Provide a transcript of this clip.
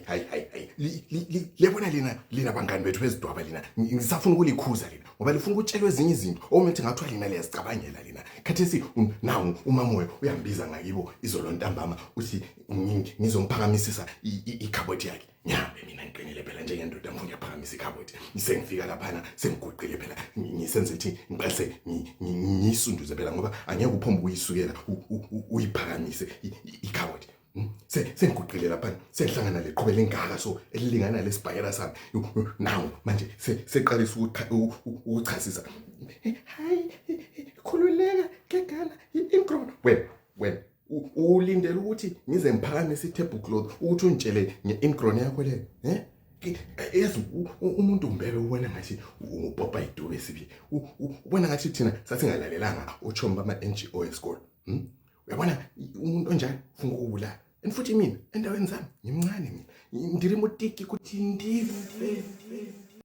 hayi lebona lina bangani bethu bezidwaba lina ngisafuna ukulikhuza lina ngoba lifuna ukutshelwa ezinye izinto omethi ngathiwa lina liyazicabangela lina khathesi nawu umamoya uyambiza ngakibo izolo ntambama uthi ngizomphakamisisa ikhaboti yakhe nyambe mina ngiqinile phela njengendoda ngiyaphakamisa ikhaboti sengifika laphana sengiguqile phela ngisenze ukuthi ngiqalise ngisunduze phela ngoba angeke uphombe uyisukela uyiphakamise ikhaboti sengiguqile lapha sengihlangana leqhubela engaka so elilingana lesibhayela sami nawu manje seqalisa ukuchasisa hayi khululeka kegala inkrona wena ulindele ukuthi ngize ngiphakamise i-tablecloth ukuthi untshele nge-inkrona yakho le yazi umuntu umbebe ubona ngathi ubhobha idube sibi ubona ngathi thina sasingalalelanga uchomi bama-NGO esikole uyabona umuntu onjani ufuna ukubulala and futhi mina endaweni zami ngimncane mina ndirimo tiki ukuthi ndive